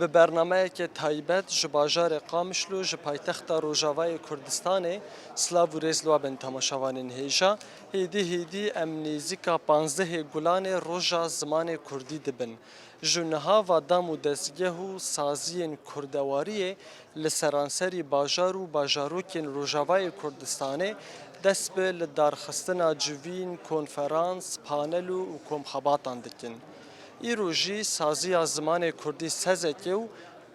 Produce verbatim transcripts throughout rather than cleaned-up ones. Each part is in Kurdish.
Bi bernameyeke taybet ji bajarê Qamişlo ji paytexta Rojavayê Kurdistanê, silav û rêz li we bin temaşevanên hêja. Hêdî hêdî em nêzîka panzdehê Gulanê Roja Zimanê Kurdî dibin. Ji niha ve dam û dezgeh û saziyên kurdewariyê li seranserî bajar û bajarokên Rojavayê Kurdistanê dest bi li darxistina civîn, konferans, panelo û komxebatan dikin. Îro jî saziya zimanê kurdî Sezekê û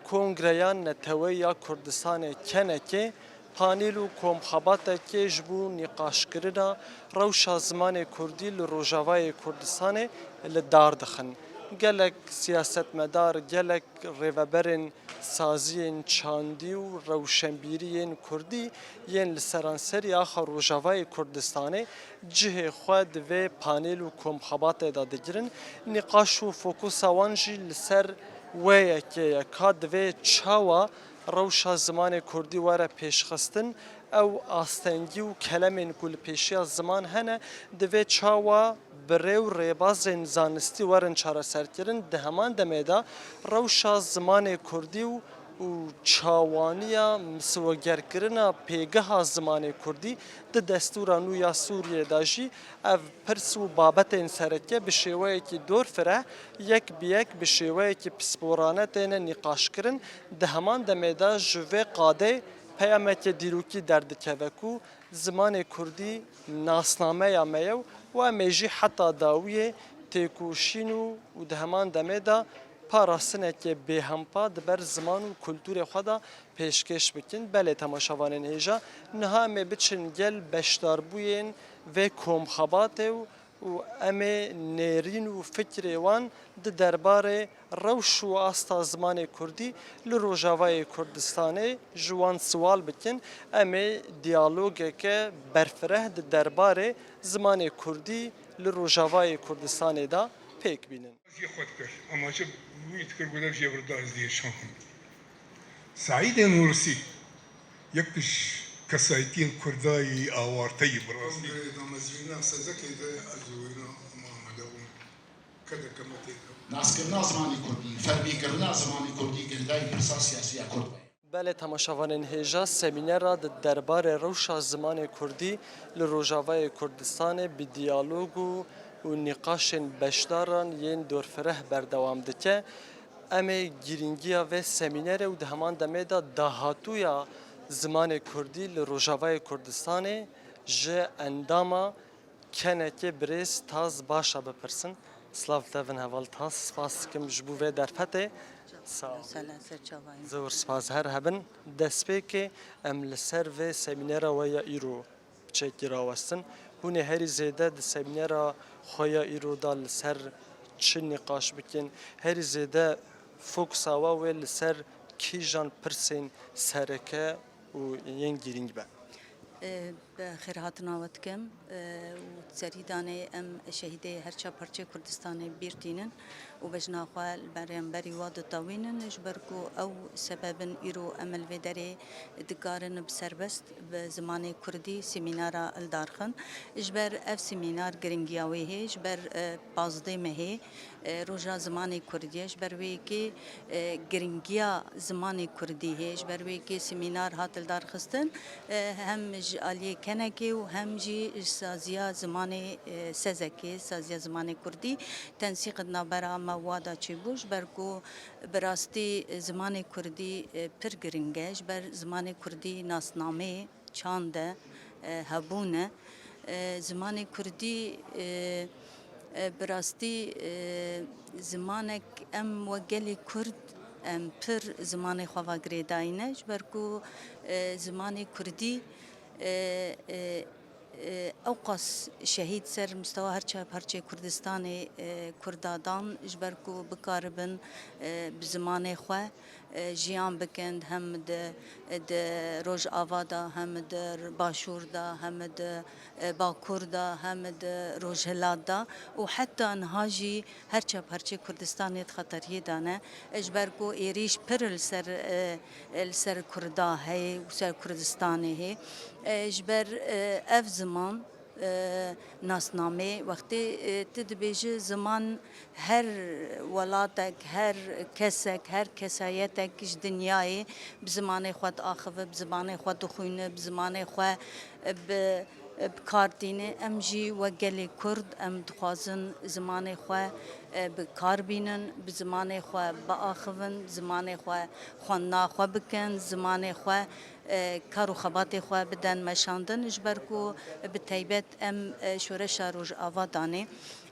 Kongreya Neteweyî ya Kurdistanê, Kenekê, panel û komxebatekê ji bo nîqaşkirina rewşa zimanê kurdî li Rojavayê Kurdistanê li dar dixin. Gelek siyasetmedar, gelek rêveberên saziyên çandî û rewşenbîrî yên kurdî yên li seranserî axa Rojavayê Kurdistanê cihê xwe di vê panel û komxebatê de digirin. Nîqaş û fokusa wan jî li ser wê yekê ye, ka divê çawa rewşa zimanê kurdî were pêşxistin, ew astengî û kelemên ku li pêşiya ziman hene, divê çawa bi rê û rêbazên zanistî werin çareserkirin, di heman demê de rewşa zimanê kurdî û, û çawaniya miswegerkirina pêgeha zimanê kurdî di destûra nû ya Sûriyê de jî ev pirs û babetên sereke bi şêweyekî dorfireh yek bi yek bi şêweyekî pisporane têne nîqaşkirin. Di heman demê de ji vê qadê peyameke dîrokî derdikeve ku zimanê kurdî nasnameya me ye û em ê jî heta dawiyê têkoşîn û, û di heman demê de parastineke bêhempa di ber ziman û kulturê xwe de pêşkêş bikin. Belê temaşevanên hêja, niha em ê biçin gel beşdarbûyên vê komxebatê û, û em ê nêrîn û fikrê wan di derbarê rewş û asta zimanê kurdî li Rojavayê Kurdistanê ji wan siwal bikin. Em ê diyalogeke berfireh di derbarê zimanê kurdî li Rojavayê Kurdistanê de pêk bînin. Jê xwe dikir. Ema ji wî dikir, gote, "Jê virda ez diyê şan." Saîdê Nûrsî, yek ji kesayetiyên Kurda yî awarte yî bi rastî. Kongreyê damezrîna Sezekê de ez û wîna mamele bûm. Kedeke me tê de. Naskirina zimanê kurdî, fermîkirina zimanê kurdî girêdayî pirsa siyasî ya kurd be. Belê temaşevanên hêja, semînera di derbarê rewşa zimanê kurdî li Rojavayê Kurdistanê bi diyalog û, û nîqaşên beşdaran yên dorfireh berdewam dike. Em ê girîngiya vê semînerê û di heman demê de dahatûya zimanê kurdî li Rojavayê Kurdistanê ji endama Kenekê birêz Taz Başa bipirsin. Silav te bin heval Taz, spas dikim ji bo vê derfetê. Sağ ol. Sen ser çavayî. Zor spas, her hebin. Destpêkê em li ser vê semînera we ya îro piçekî rawestin. Hûn ê herî zêde di semînera xwe ya îro de li ser çi nîqaş bikin? Herî zêde fokusa we wê li ser kîjan pirsên sereke û yên girîng be? Bi xêrhatina we dikim, û serî danê em şehîdê her çar parçeyê Kurdistanê bîr tînin û bejna xwe li beramberî wa ditewînin, ji ber ku ew sebeb in îro em li vê derê dikarin bi serbest bi zimanê kurdî semînara li dar xin. Ji ber ev semînar giringiya wê hê, ji ber, e, pazdeh mehê, e, roja zimanê kurdî ye. Ji ber wê yekê, e, giringiya zimanê kurdî hê. Ji ber wê yekê semînar hat li dar xistin. E, hem ji aliyê Kenekê û hem jî ji saziya zimanê, e, Sezekê, saziya zimanê kurdî tensîq di navbera me wa de çêbû. Ji ber ku bi rastî zimanê kurdî, e, pir giring e. Ji ber zimanê kurdî nasnameyê çand e, e, hebûn e. E, zimanê kurdî, e, e, bi rastî, e, zimanek em wek gelê kurd em pir zimanê xwe ve girêdayî ne. Ji ber ku, e, zimanê kurdî, e, e, e, ewqas şehîd ser mistewa her çar parçeyê Kurdistanê, e, kurda dan, ji ber ku bikaribin, e, bi zimanê xwe, e, jiyan bikin, hem di, di Rojava de, hem di Başûr de, hem di, e, Bakur de, hem di Rojhilat de û heta niha jî her çar parçeyê Kurdistanê di xeteriyê de ne. E, ji ber ku êrîş pir li ser, e, li ser Kurda heye û ser Kurdistanê hê. E, ji ber, e, ev ziman, e, nasnamê. Wextê, e, tu dibêjî ziman, her welatek, her kesek, her kesayetek ji dinyayê bi zimanê xwe diaxive, bi zimanê xwe dixwîne, bi zimanê xwe, e, bi, e, bi kar tîne. Em jî wek gelê Kurd em dixwazin zimanê xwe, e, bi kar bînin, bi zimanê xwe biaxivin, zimanê xwe xwendina xwe bikin, zimanê xwe, e, kar û xebatê xwe bidin meşandin, ji ber ku bi taybet em, e, şoreşa Rojava danê.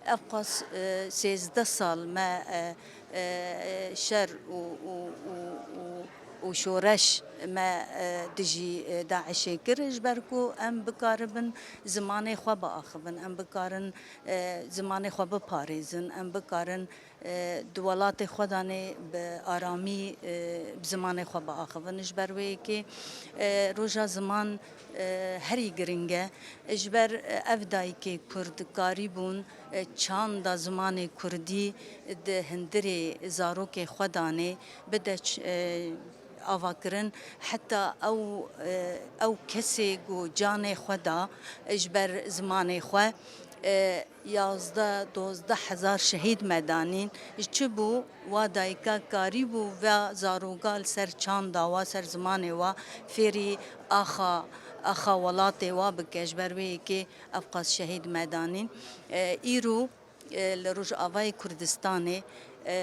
Ev qas, e, sêzdeh sal me, e, e, şer û, û, û, û, û şoreş me, e, dijî, e, DAIŞê kir, ji ber ku em bikaribin zimanê xwe biaxivin, em bikarin, e, zimanê xwe biparêzin, em bikarin, e, di welatê xwe danê bi aramî, e, bi zimanê xwe biaxivin. Ji ber wê yekê, e, roja ziman, e, herî giring e. Ji ber, e, ev dayikê Kurd karîbûn, e, çanda zimanê Kurdî di hundirê zarokê xwe danê bide ç-, e, avakirin. Heta ew, e, ew kesê ku canê xwe da ji ber zimanê xwe, e, yazdeh, dozdeh hezar şehîd me danîn. Ji çi bû? Wa dayika karîbû ve zaroka li ser çanda wa, ser zimanê wa fêrî axa, axa welatê wa bike. Ji ber wê yekê ev qas şehîd me danîn. E, îro, e, li Rojavayê Kurdistanê, e,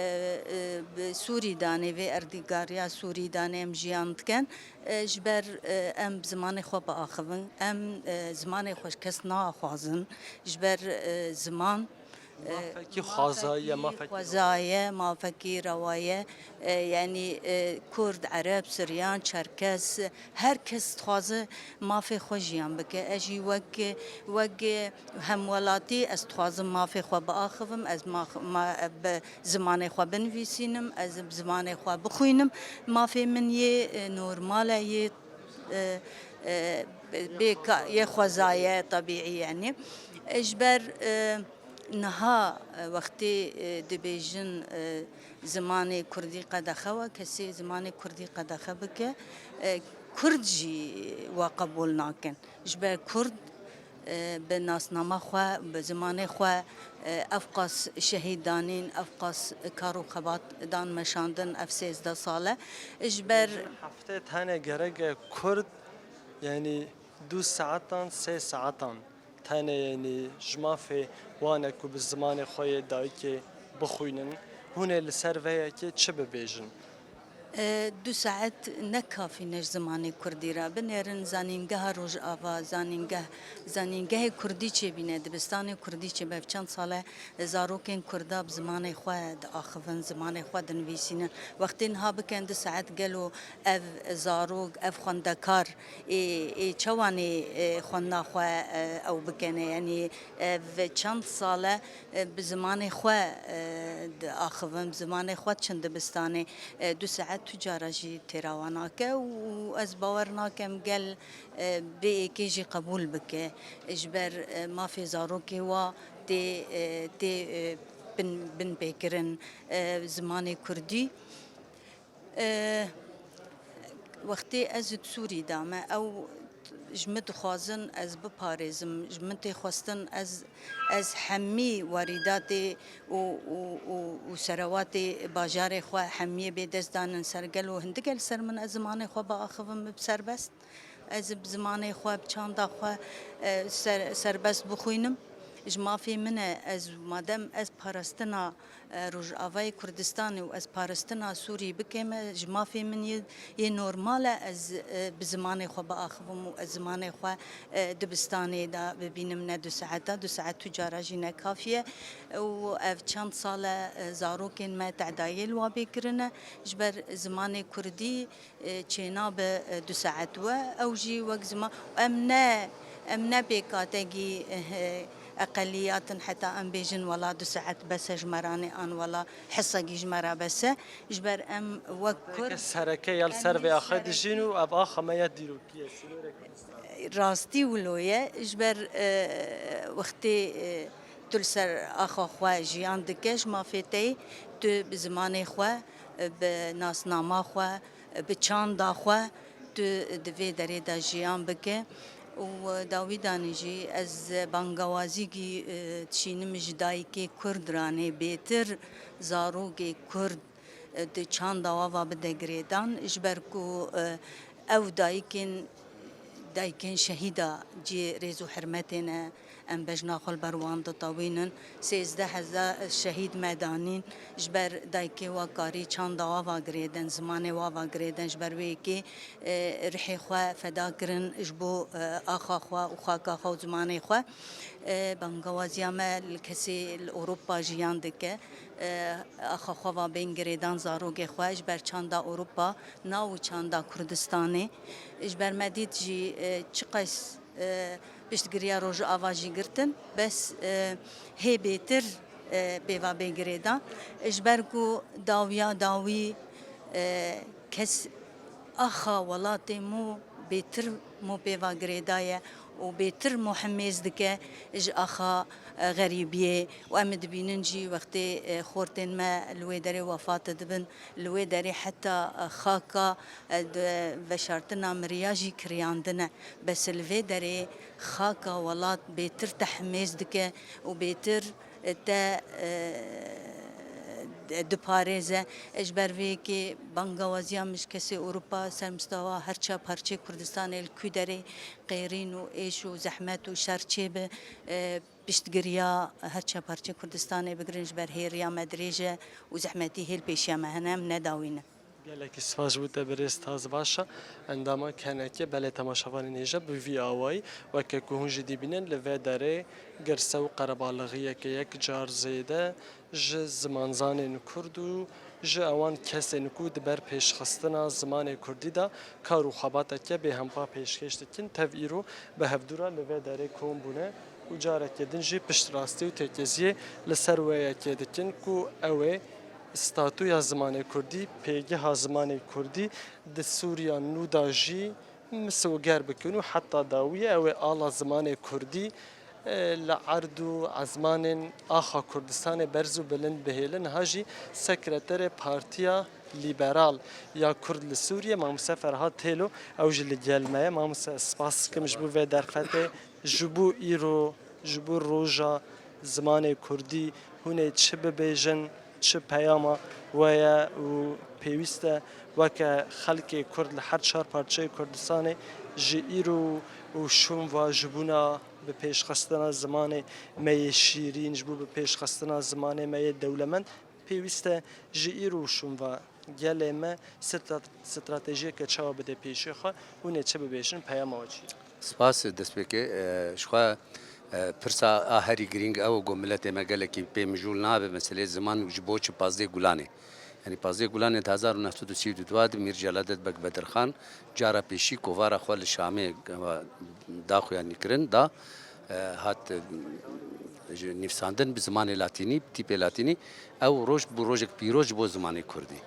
e, bi Sûrî danê, vê erdîgariya Sûrî danê em jiyan dikin. E, ji ber, e, em bi zimanê xwe biaxivin, em, e, zimanê xwe ji kes naxwazin. Ji ber, e, ziman, e, mafekî xwezayî ye, mafekî xwezayî ye, mafekî rewa ye. E, yanî, e, Kurd, Ereb, Siryan, Çerkes, her kes dixwaze mafê xwe jiyan bike. Ez jî wek, wek hemwelatî ez dixwazim mafê xwe biaxivim, ez max-, ma-, bi zimanê xwe binivîsînim, ez bi zimanê xwe bixwînim. Mafê min yê, e, normal e, yê, e, e, bê ka-, yê xweza ye, tebîî yanî. E, ji ber, e, niha, e, wextê, e, dibêjin, e, zimanê Kurdî qedexe we, kesê zimanê Kurdî qedexe bike, e, Kurd jî we qebûl nakin. Ji ber Kurd, e, bi nasnama xwe, bi zimanê xwe, e, ev qas şehîd danîn, ev qas kar û xebat dan meşandin ev sêzdeh sal e. Ji ber heftê tenê gerek e Kurd, yanî du saetan, sê saetan tenê, yanî ji mafê wan e ku bi zimanê xwe yê dayikê bixwînin, hûn ê li ser vê yekê çi bibêjin? E, du saet ne kafî ne ji zimanê Kurdî re. Binêrin zanîngeha Rojava, zanîngeh, zanîngehê Kurdî çêbîne, dibistanê Kurdî çêbe. Ev çend sal e zarokên Kurda bi zimanê xwe diaxivin, zimanê xwe dinivîsînin. Wextê niha bikin du saet gelo ev zarok, ev xwendekar ê, ê çawanê, e, xwendina xwe, e, ew bikene? Yanî, e, ev çend sal e, e, bi zimanê xwe, e, diaxivin, bi zimanê xwe diçin dibistanê. E, du saet tu cara jî têra wan nake û ez bawer nakem gel, e, bê êkê jî qebûl bike. Ji ber, e, mafê zarokê wa tê, e, tê, e, bin, binpêkirin, e, zimanê Kurdî. E, wextê ez di Sûrî de me, ew ji min dixwazin ez biparêzim, ji min tê xwestin ez, ez hemî werîdatê û, û, û, û serewatê bajarê xwe hemiyê bê dest danin ser gel û hindik e li ser min ez zimanê xwe biaxivim bi serbest. Ez bi zimanê xwe, bi çanda xwe, e, ser-, serbest bixwînim. Ji mafê min e, ez madem ez parastina, e, Rojavayê Kurdistanê û ez parastina Sûrî bikêm, e, ji mafê min yê, yê normal e ez, e, bi zimanê xwe biaxivim û ez zimanê xwe, e, dibistanê de bibînim ne du saeta, du saet tu cara jî ne kafî ye. Û ev çend sal e, e, zarokên me tedayê li wa bê kirine. Ji ber zimanê Kurdî e, çênabe, e, du saet we, ew jî wek ziman, em ne, em ne pêkategî, e, eqeliyat in, heta em bêjin, wela du saet bes e ji me re nê, an wela hesegî ji me re bes e. Ji ber em wek Kurd, sereke ya li ser vê axê dijîn û ev axa me ya dîrokî ye, sînorek Kurdistanê. Rastî wilo ye, ji ber, e, wextê, e, tu li ser axa xwe jiyan dike, ji mafê te yî, tu bi zimanê xwe, e, bi nasnama xwe, bi çanda xwe tu di vê derê de jiyan bike. Û dawî danî jî ez bangawazîkî, e, dişînim ji dayikê Kurd ranê bêtir zarokê Kurd, e, di çanda wa va bide girêdan, ji ber ku, e, ew dayikên, dayikên şehîda cihê rêz û hurmetê ne, em bejna xwe li ber wan ditewînin. Sêzdeh hezar şehîd me danîn, ji ber dayikê wa karî çanda wa va girêdin, zimanê wa va girêdin, ji ber wê yekê, e, rihê xwe feda kirin ji bo, e, axa xwe û xaka xwe û zimanê xwe. E, bangawaziya me li kesê li Ewropa jiyan dike. E, axa xwe va bên girêdan zarokê xwe ji ber çanda Ewropa, na û çanda Kurdistanê. Ji ber me dît jî, e, çiqas, e, piştgiriya Rojava jî girtin, bes, e, hê bêtir, e, pêva bê girêdan. Ji ber ku dawiya dawî, e, kes axa welatê mû bêtir mû pêva girêdaye û bêtir mû himêz dike ji axa, e, xerîbiyê. Û em dibînin jî wextê, e, xortên me li wê derê wefat dibin, li wê derê heta, e, xaka, e, di veşartina miriya jî kiriyandine. Bes li vê derê xaka welat bêtir te himêz dike û bêtir, e, te, e, diparêze. Ji ber vê yekê bangawaziya min ji kesê Ewropa, sermistava her çar parçeyê Kurdistanê li ku derê qêrîn û êş û zehmet û şer çêbe, e, piştgiriya her çar parçeyê Kurdistanê bigirin, ji ber hêriya me dirêj e û zehmetî hê li pêşiya me hene, em nedawînin. Gelekî spas ji bo te birêz Taz Başa, endama K N K, belê temaşevanên hêja bi vî awayî, weke ku hûn jî dibînin li vê derê girse û qerebalixiyeke yek car zêde ji zimanzanên Kurd û ji ewan kesên ku di ber pêşxistina zimanê Kurdî de kar û xebateke bêhempa pêşkêş dikin, tev îro bi hevdû re li vê derê kom bûne û careke din jî piştrastî û têkeziyê li ser wê yekê dikin ku ew ê statûya zimanê Kurdî, pêgeha zimanê Kurdî di Sûriya nû de jî misewger bikin û heta dawiyê ew ê ala zimanê Kurdî, e, li erd û ezmanên axa Kurdistanê berz û bilind bihêlin. Niha jî sekreterê Partiya Lîberal ya Kurd li Sûriyê, Mamoste Ferhat Têlo, ew jî li gel me ye. Mamoste, ez spas dikim ji bo vê derfetê. Ji bo îro, ji bo roja zimanê Kurdî hûn ê çi bibêjin, çi peyama we ye û pêwîst e weke xelkê Kurd li her çar parçeyê Kurdistanê ji îro û şûn ve ji bona bi pêşxistina zimanê me yê şîrîn, ji bo bi pêşxistina zimanê me yê dewlemend, pêwîst e ji îro û şûn ve gelê me stra-, stratejiyeke çawa bide pêşiya xwe, hûn ê çi bibêjin, peyama we çi ye? Spas destpêkê. E, ji xwe, e, pirsa a herî girîng ew e ku miletê me gelekî pê mijûl nabe meselê ziman ji bo çi pazdeh Gulanê. Yanî pazdeh Gulanê di hezar û neh sed û sî û du de Mîr Celadet Beg Bedirxan cara pêşî kovara xwe li Şamê, e, daxuyanî kirin, da, e, hat, e, ji nivîsandin bi zimanê latînî, bi tîpê latînî, ew roj bû rojek pîroz ji bo zimanê Kurdî.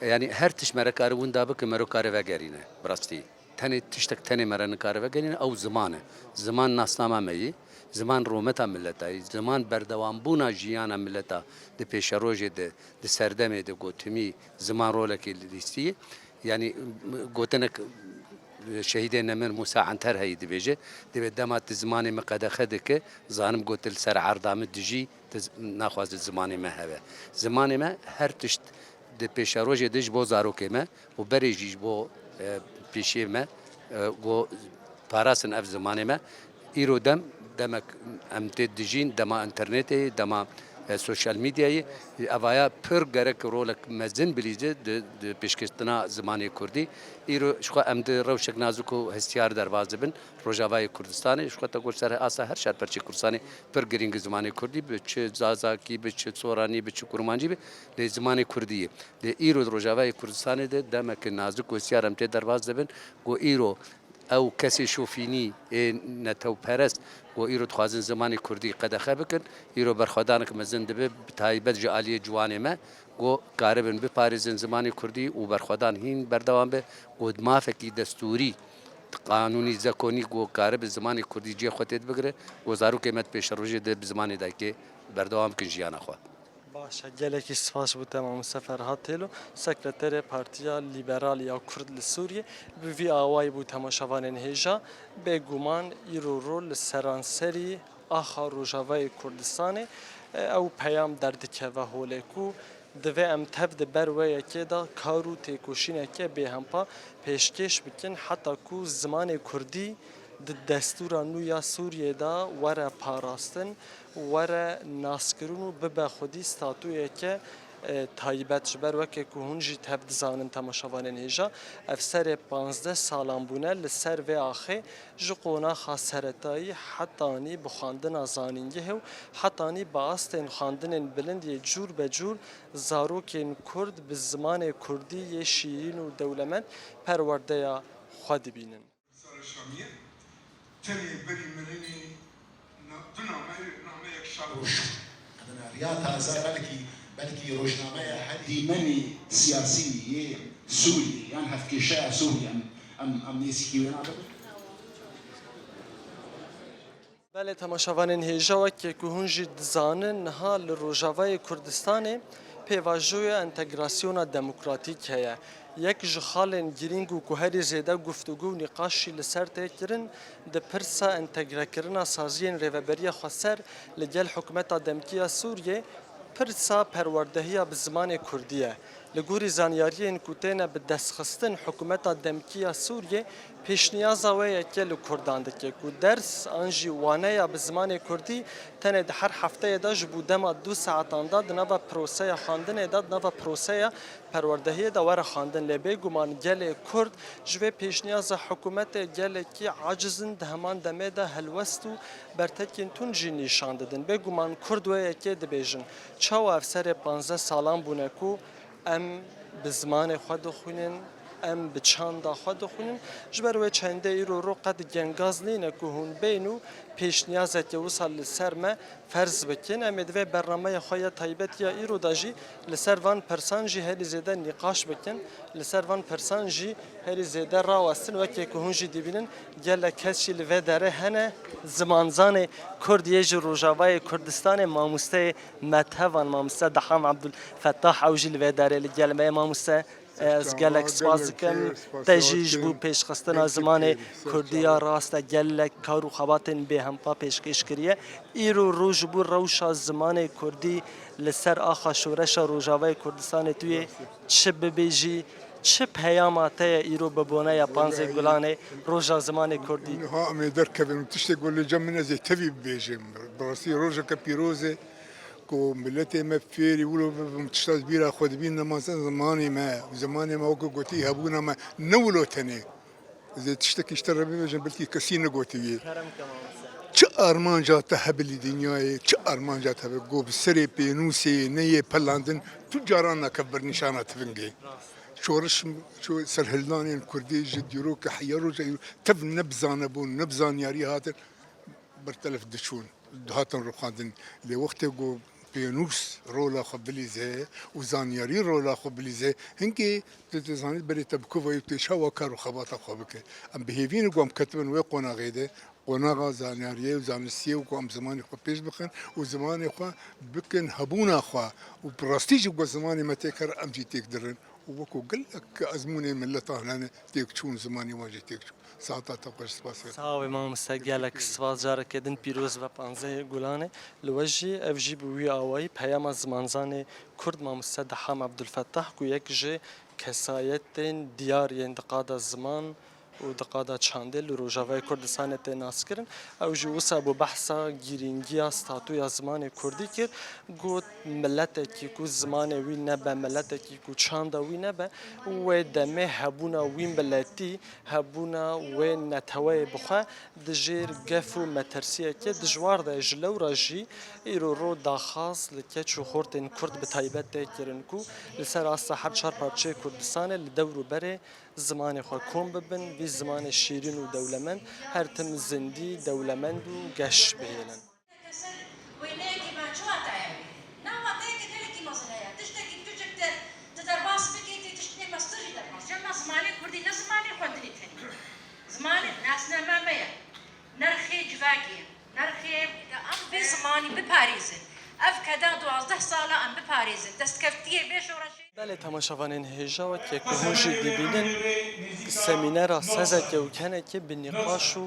E, yanî her tişt me re kare winda bike, mero kare vegerîne, bi rastî. Tenê tiştek tenê me re nikare vegerîne, ew ziman e. Ziman nasnama me yî, ziman rûmeta mileta yî, ziman berdewambûna jiyana mileta di pêşerojê de, di serdemê de gotimî ziman rolekê lîstî ye. Yanî gotinek şehîdê nemir Mûsa Enter heyî dibêje, dibê dema tu zimanê min qedexe dike, zanim ku tu li ser erda min dijî, tu z-, naxwaze zimanê me hebe. Zimanê me her tişt di pêşerojê de ji bo zarokê me û berê jî ji bo, e, pêşiyê me, e, ku parastin ev zimanê me. Îro dem, demek em tê dijîn, dema înternetê, dema, e, sosyal medyayê, evaya pir gerek rolek mezin bilîze di, di pêşkirtina zimanê Kurdî. Îro ji xwe em di rewşek nazik û hestiyar derbas dibin. Rojavayê Kurdistanê, ji xwe te got ser asta her çar perçê Kurdistanê pir girîng e zimanê Kurdî, bi çi Zazakî, bi çi Soranî, bi çi Kurmancî be, lê zimanê Kurdî ye. Lê îro di Rojavayê Kurdistanê de demeke nazik û hestiyar em tê derbas dibin, ku îro ew kesê şofînî ê netewperest ku îro dixwazin zimanê Kurdî qedexe bikin, îro berxwedanek mezin dibe, bi taybet ji aliyê ciwanê me, ku karibin biparêzin zimanê Kurdî û berxwedan hîn berdewam be, ku mafekî destûrî, qanûnî, zekonî ku karibe zimanê Kurdî cihê xwe tê bigire, ku zarokê me di pêşerojê de bi zimanê dayikê berdewam bikin jiyana xwe. Baş e, gelekî spas bo te mamoste Ferhat Têlo, sekreterê Partiya Lîberal ya Kurd li Sûriyê. Bi vî awayî bo temaşevanên hêja, bêguman îro ro li seranserî axa Rojavayê Kurdistanê, e, ew peyam derdikeve holê ku divê em tev di ber wê yekê de kar û têkoşîneke bêhempa pêşkêş bikin, heta ku zimanê kurdî di destûra nû ya Sûriyê de were parastin, were naskirin û bibe xwedî statuyeke, e, taybet. Ji ber weke ku hûn jî tev dizanin temaşevanên hêja, ev serê panzdeh salan bûne li ser vê axê ji qonaxa seretayî hetanî bi xwendina zanîngehê û hetanî bi astên xwendinên bilind yê cûr be cûr zarokên kurd bi zimanê kurdî yê şîrîn û dewlemend perwerdeya xwe dibînin. Sara Şamiyê, tenê berî mirinê na-, du name, nameyek şa rûş. Riya taze belkî, belkî rojnameya herî dîmenê siyasî yê Sûriyê yan hevkêşeya Sûriyê em, em, em nêzîkî wê nabin. Belê, temaşevanên hêja, weke ku hûn jî dizanin, niha li Rojavayê Kurdistanê pêvajoya entegrasyona demokratîk heye. Yek ji xalên girîng û ku herî zêde guftûgû û nîqaş jî li ser tê kirin, di pirsa entegrekirina saziyên Rêveberiya Xweser li gel Hikûmeta Demkî ya Sûriyê, pirsa perwerdehiya bi zimanê kurdî ye. Li gorî zanyariyên ku têne bi destxistin, Hikûmeta Demkî ya Sûriyê pêşniyaza wê yekê li kurdan dike ku ders an jî waneya bi zimanê kurdî tenê di her hefteyê de ji bo dema du saetan de di nava proseya xwendinê de, di nava proseya perwerdehiyê de were xwendin. Lê bêguman gelê kurd ji vê pêşniyaza hikûmetê gelekî aciz in, di heman demê de helwest û bertekên tund jî nîşan didin. Bêguman kurd wê yekê dibêjin, çawa ev serê panzdeh salan bûne ku em bi zimanê xwe dixwînin, em bi çanda xwe dixwînin. Ji ber wê çendê îro ro qet gengaz nîne ku hûn bên û pêşniyazeke wisa li ser me ferz bikin. Em ê di vê bernameya xwe ya taybet ya îro de jî li ser van pirsan jî herî zêde nîqaş bikin. Li ser van pirsan jî herî zêde rawestin. Weke ku hûn jî dibînin, gelek kes jî li vê derê hene. Zimanzanê kurd yê ji Rojavayê Kurdistanê, mamosteyê me tevan, mamoste Deham Abdulfetah, ew jî li vê derê li gel me ye. Mamoste, ez gelek spas dikim te jî ji bo pêşxistina zimanê kurdî ya rast e. Gelek kar û xebatên bêhempa pêşkêş kiriye. Îro roj ji bo rewşa zimanê kurdî li ser axa şoreşa Rojavayê Kurdistanê tu yê çi bibêjî, çi peyama te ye îro bi boneya panzê Gulanê, roja zimanê kurdî? Niha em ê derkevin û tiştê ku li cem min ez ê tevî bibêjim. Bi rastî rojeke pîroz e ku miletê me fêrî wilo bibin, tişta ji bîra xwe dibîn, nema zimanê me, zimanê me wekî gotî hebûna me ne wilo tenê. Ez ê tiştekî ji te re bibêjim, belkî kesî negotiye. Kerem ke mamoste. Çi armanca te hebe li dinyayê, çi armanca te hebe, go bi serê pênûsê neyê pelandin, tu caran nakev ber nîşana tivingê. Rast. Şoriş, şo-, serhildanên kurdî ji dîroka heya roja îro tev ne bi zanebûn, ne bi zanyarî hatin, bertelef diçûn, dihatin rûxandin. Lê wextê ku pênûs rola xwe bilîze û zanyarî rola xwe bilîze, hinkê tu dizanî berê te bi ku ve û tê çawa kar û xebata xwe bike. Em bi hêvî ne ku em ketibin wê qonaxê de, qonaxa zanyariyê û zanistiyê û ku em zimanê xwe pêş bixin û zimanê xwe bikin hebûna xwe û bi rastî jî ku zimanê me têk here, em jî têk dirin. û wekî gelek ezmûnên mileta hene têk çûn, zimanê wan jî têk çû. Saeta te xweş, spas. Sax be mamoste, gelek spas, careke din pîroz be panzdehê Gulanê. Li we jî ev jî bi wî awayî peyama zimanzanê kurd mamoste Deham Abdulfetah ku yek ji kesayetên diyar yên di qada ziman û di qada çandê li Rojavayê Kurdistanê tê naskirin. Ew jî wisa bû behsa girîngiya statuya zimanê kurdî kir. Got, miletekî ku zimanê wî nebe, miletekî ku çanda wî nebe, wê demê hebûna wî miletî, hebûna wê neteweyê bi xwe di jêr gef û metirsiyeke dijwar de ye. Ji lewra jî îro ro daxwaz li keç û xortên kurd bi taybet tê kirin ku li ser asta her çar parçeyê Kurdistanê li dewr û berê zimanê xwe kom bibin, vî zimanê şîrîn û dewlemend her tim zindî, dewlemend û geş bihêlin. Wêneyekî me çi wateye wê? Na wateyeke gelekî mezin heye. Tiştekî tu ji te, tu derbas bikî, tê tiştê mestir jî derbas. Çima zimanê kurdî ne zimanê xwendinê tenê. Zimanê nasname me ye. Nerxê civakê ye. Nerxê em vê zimanî biparêzin. Ev keda duwazdeh sal e em biparêzin. Destkeftiyê vê şoreşê. Belê, temaşevanên hêja, weke ku hûn jî dibînin, semînera sezeke û kenekê bi nîqaş û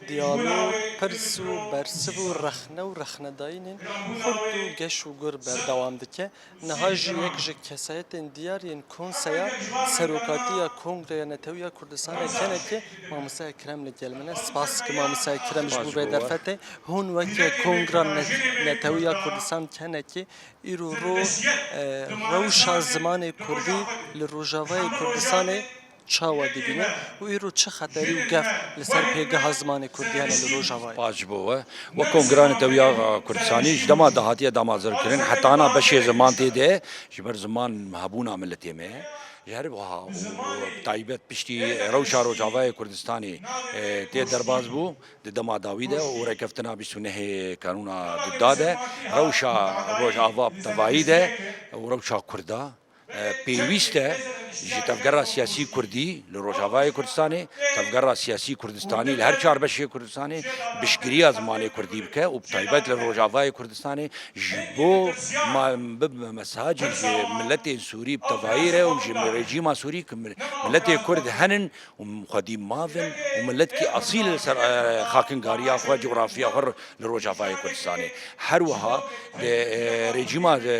diyalog, pirs û bersiv û rexne û rexnedayînên xurt û geş û gur berdewam dike. Niha jî yek ji kesayetên diyar yên Konseya Serokatî ya Kongreya Netewî ya Kurdistanê, kenekê, Mamoste Ekrem li gel min e. Spas dikim Mamoste Ekrem ji bo vê derfetê. Hûn weke Kongra Ne-, Netewî ya Kurdistan, kenekê, îro roj, e, rewşa zimanê kurdî li Rojavayê Kurdistanê çawa dibîne û îro çi xeterî û gef li ser pêgeha zimanê kurdî hene li Rojavayê? Spas ji bo we. Wek Kongra Netewî ya Kurdistanî ji dema dahatiye damezirkirin, heta ana beşê ziman tê de, ji ber ziman hebûna miletê me ye. Ji her wiha û, û bi taybet piştî rewşa Rojavayê Kurdistanê, e, tê derbas bû di dema dawî de û rêkeftina bîst û nehê Kanûna Dûda de, rewşa Rojava bi tevayî de û rewşa Kurda, e, pêwîst e ji tevgera siyasî kurdî li Rojavayê Kurdistanê, tevgera siyasî Kurdistanî li her çar beşê Kurdistanê piştgiriya zimanê kurdî bike û bi taybet li Rojavayê Kurdistanê ji bo ma-, bibe mesajek ji miletên Sûrî bi tevayî re û ji rejîma Sûrî ku mil-, miletê Kurd henin û xwedî mavin û miletkî esîl li ser, e, xakingariya xwe, cografiya xwe li Rojavayê Kurdistanê. Her wiha di, e, rejîma, e,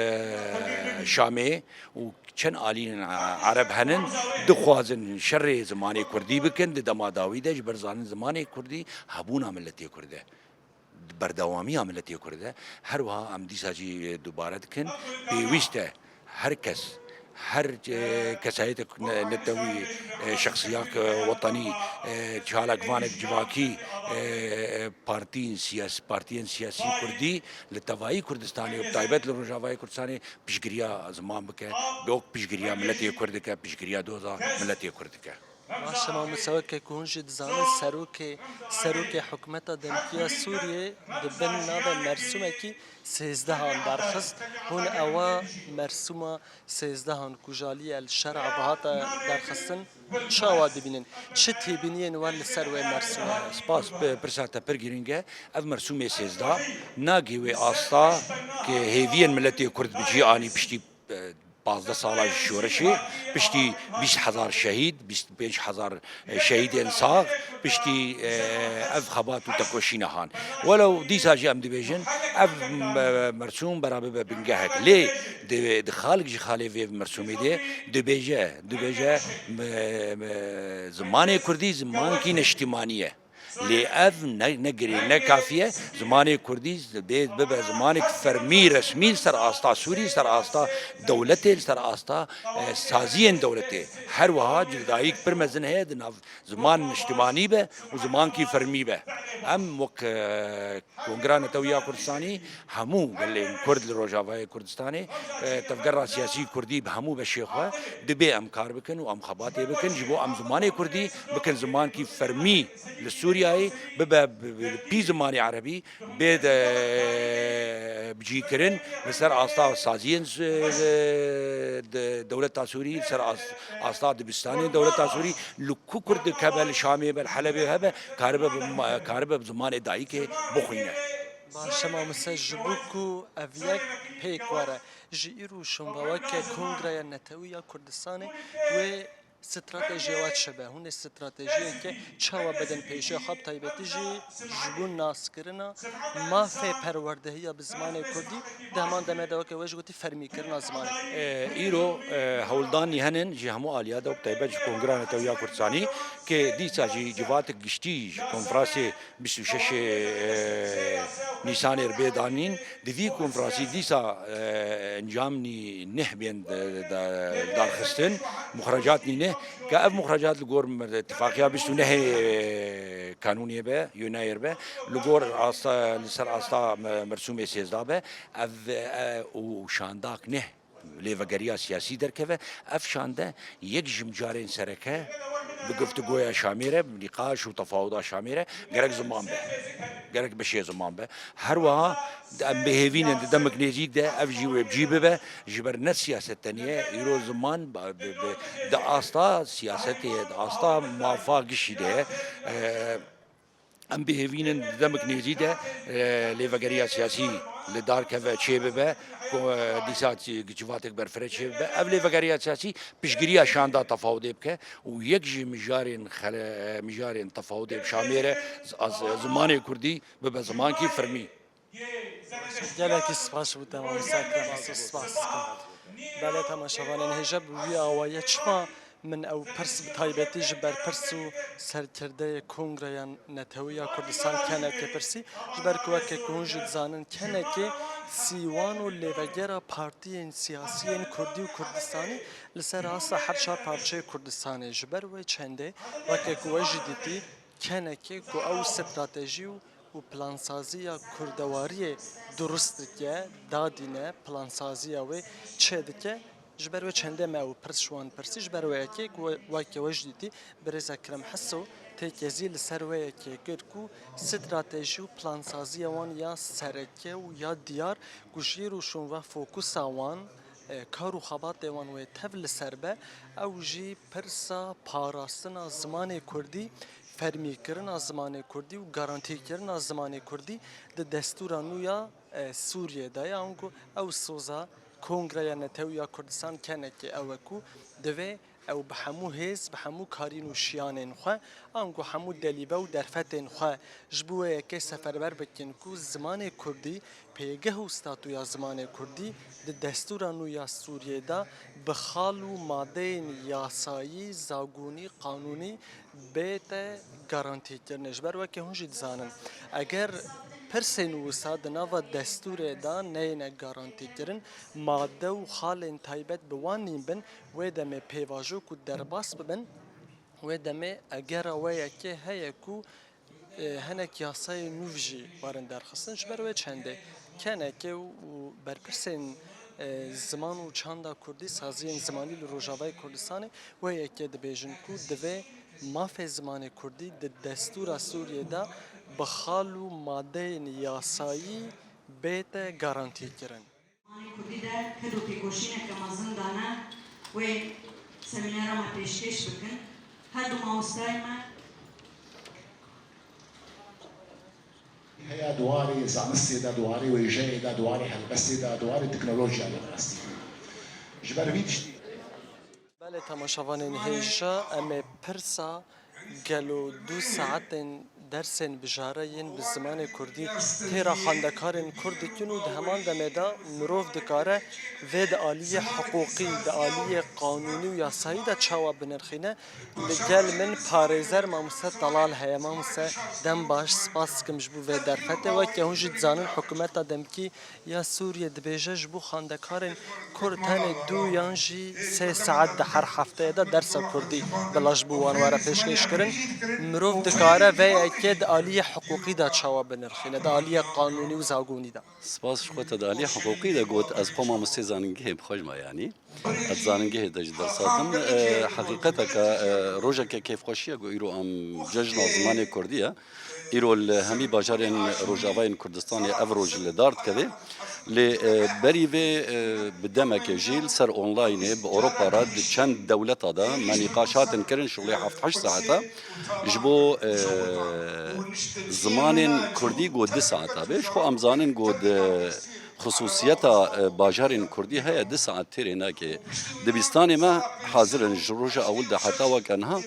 Şamê û çend alînên, e, Ereb henin, dixwazin şerê zimanê kurdî bikin, di dema dawî de ji ber zanin zimanê kurdî hebûna miletê Kurd e. Berdewamiya miletê Kurd e. Her wiha em dîsa jî dubare dikin, pêwîst e her kes, her, e, kesayetê ne-, netewî, e, şexsiyek, e, wetenî, e, çalakvanek civakî, e, partiyên siyas-, partiyên siyasî kurdî li tevayî Kurdistanê û bi taybet li Rojavayê Kurdistanê piştgiriya ziman bike, wek piştgiriya miletê Kurd dike, piştgiriya doza miletê Kurd dike. Baş e, mamoste, weke ku hûn jî dizanin, serokê, serokê hikûmeta demkî ya Sûriyê di bin nava mersûmekî sêzdehan derxist. Hûn ewa mersûma sêzdehan ku ji aliyê El Şer'a ve hate derxistin çawa dibînin? Çi têbîniyên we li ser wê mersûmê hene? Spas, p-, pirsa te pir girîng e. Ev mersûmê sêzdeh nagê wê asta ke hêviyên miletê Kurd bi cî anî piştî, e, pazdeh sala ji şoreşê, piştî bîst hezar şehîd, bîst û pênc hezar, e, şehîdên sax, piştî, e, ev xebat û tekoşîna han. Welew dîsa jî em dibêjin, ev me-, mersûm bera bibe bingehek. Lê di, di xalek ji xalê vê mersûmê de dibêje, dibêje, me-, me-, zimanê kurdî zimankî neştîmanî ye. Lê ev ne, ne girê, ne kafî ye. Zimanê kurdî bê, bibe zimanek fermî, resmî li ser asta Sûrî, li ser asta dewletê, li ser asta, e, saziyên dewletê. Her wiha cudayîk pir mezin heye di nav ziman niştimanî be û zimankî fermî be. Em wek, e, Kongra Netewî ya Kurdistanî, hemû gelên Kurd li Rojavayê Kurdistanê, e, tevgera siyasî Kurdî bi hemû beşê xwe dibê em kar bikin û em xebatê bikin, ji bo em zimanê Kurdî bikin zimankî fermî li Sûriyeyê, bibe bi, bi, bi pî zimanê Erebî, bê de bicîkirin li ser asta saziyên s-, de, dewleta Sûrî, li ser as-, asta dibistanên dewleta Sûrî, li ku Kurd dike be, li Şamê be, li Helebê hebe, karibe bi ma-, karibe bi zimanê dayikê bixwîne. Baş e mamoste, ji bo ku ev yek pêk were, ji îro şûnde weke Kongreya Netewî ya Kurdistanê wê stratejiya we çi be? Hûn ê stratejiyeke çawa bidin pêşiya xwe, bi taybetî jî ji bo naskirina mafê perwerdehiya bi zimanê kurdî di heman demê de weke we jî gotî fermîkirina zimanê? E, îro, e, hewldanî henin ji hemû aliya de, bi taybet ji Kongra Netewî ya Kurdistanî, ke dîsa jî civatek giştî ji konferansê bîst û şeş, e, Nîsanê re bê danîn. Di vî konferansî dîsa, e, encamnî neh bên, e, da-, darxistin, muxrecatnî neh, ke ev muxrecat li gor me-, tifaqiya bîst û nehê, e, kanûnê be, yonayê re be, li gor asta, li ser asta me-, mersûmê sêzdeh be, ev, e, û şandak neh lêvegeriya siyasî derkeve. Ev şande yek ji mijarên sereke bi giftugoya Şamê re, bi nîqaş û tefawuda Şamê re gerek ziman be. Gerek beşê ziman be. Her wiha em bi hêvî ne di demek nêzîk de ev jî wê bi cî bibe. Ji ber ne siyaset tenê ye, îro ziman ba-, bi, bi, di asta siyasetê ye, di asta mafa gişî de ye. E, Em bihêvînin di demik nêzî de, e, lêvegeriya siyasî li dar keve çêbibe, ku, e, dîsa ci-, civatek berfireh çêbibe. Ev lêvegeriya siyasî piştgiriya şanda tefawudê bike û yek ji mijarên xele-, mijarên tefawudê bi Şamê re z-, az-, zimanê kurdî bibe zimankî fermî. Gelekî spas ji bo te, mamoste Ekrem, ez spas dikim. Belê, temaşevanên hêja, bi wî awayî çima min ew pirs bi taybetî ji berpirs û serkirdeyê Kongreya Netewî ya Kurdistan, KNK'ê, pirsî, ji ber ku weke ku hûn jî dizanin, KNK'ê sîwan û lêvegera partiyên siyasî yên kurdî û Kurdistanî li ser asta her çar parçeyê Kurdistanê. Ji ber wê çendê, weke ku we jî dîtî, KNK'ê ku ew stratejî û û plansaziya kurdewariyê durust dike, dadîne, plansaziya wê çêdike. Ji ber wê çendê me ew pirs ji wan pirsî, ji ber wê yekê ku we, weke we jî dîtî, birêz Ekrem Heso têkezî li ser wê yekê kir ku stratejî û plansaziya wan ya sereke û ya diyar ku jê rûşûn ve fokusa wan, e, kar û xebatê wan wê tev li ser be, ew jî pirsa parastina zimanê kurdî, fermîkirina zimanê kurdî û garantîkirina zimanê kurdî di destûra nû ya, e, Sûriyê de ye. Ango ew soza Kongreya Netewî ya Kurdistan, KNK'ê, ew e ku divê ew bi hemû hêz, bi hemû karîn û şiyanên xwe, ango hemû delîbe û derfetên xwe ji bo wê yekê seferber bikin ku zimanê kurdî, pêgeh û statûya zimanê kurdî di destûra nû ya Sûriyê de bi xal û madeyên yasayî, zagonî, qanûnî bête garantîkirinê. Ji ber weke hûn jî dizanin, eger pirsên wisa di nava destûrê de neyêne garantîkirin, made û xalên taybet bi wan nîn bin, wê demê pêvajo ku derbas bibin, wê demê egera wê yekê heye ku, e, hinek yasayên nû jî werin derxistin. Ji ber wê çendê KNK'ê û berpirsên, e, ziman û çanda kurdî, saziyên zimanî li Rojavayê Kurdistanê wê yekê dibêjin ku divê mafê zimanê kurdî di destûra Sûriyê de bi xal û madeyên yasayî bête garantîkirin. Zimanê kurdî de ked û têkoşîneke mezin dane wê semînera me pêşkêş bikin. Her du mamosteyê me heye di warê zanistê de, di warê wêjeyê de, di warê helbestê de, di warê teknolojiyayê de rastî. Ji ber vî tiştî. Belê, temaşevanên hêja, em ê pirsa gelo du saetên dersên bijare yên bi zimanê kurdî têra xwendekarên kurd dikin û di heman demê de mirov dikare vê di aliyê hiqûqî, di aliyê qanûnî û yasayî de çawa binirxîne? Li gel min parêzer mamoste Talal heye. Mamoste, dem baş, spas dikim ji bo vê derfetê. Weke hûn jî dizanin, hikûmeta demkî ya Sûriyê dibêje, ji bo xwendekarên kurd tenê du yan jî sê saet di her hefteyê de dersa kurdî bila ji bo wan were pêşkêşkirin. Mirov dikare vê yekê di aliyê hiqûqî de çawa binirxîne, di aliyê qanûnî û zagonî de? Spas ji xwe, te di aliyê hiqûqî de got, ez xwe mamostê zanîngehê bi xwe ji me, yanî. Ez zanîngehê de jî dersa dim. E, heqîqeteke, e, rojeke kêfxweşî ye ku îro em cejna zimanê kurdî ye. Îro li hemî bajarên Rojavayên Kurdistanê ev roj li dar dikeve. Lê, e, berî vê, e, bi demeke jî li ser onlaynê bi Ewropa re di çend dewleta de me nîqaş hatin kirin, şixulê heft heşt saeta ji bo, e, zimanên kurdî got du saeta be. Ji xwe em zanin got di xisûsiyeta, e, bajarên kurdî heye, du saet têrê nake. Dibistanê me hazir in ji roja ewil de heta weke niha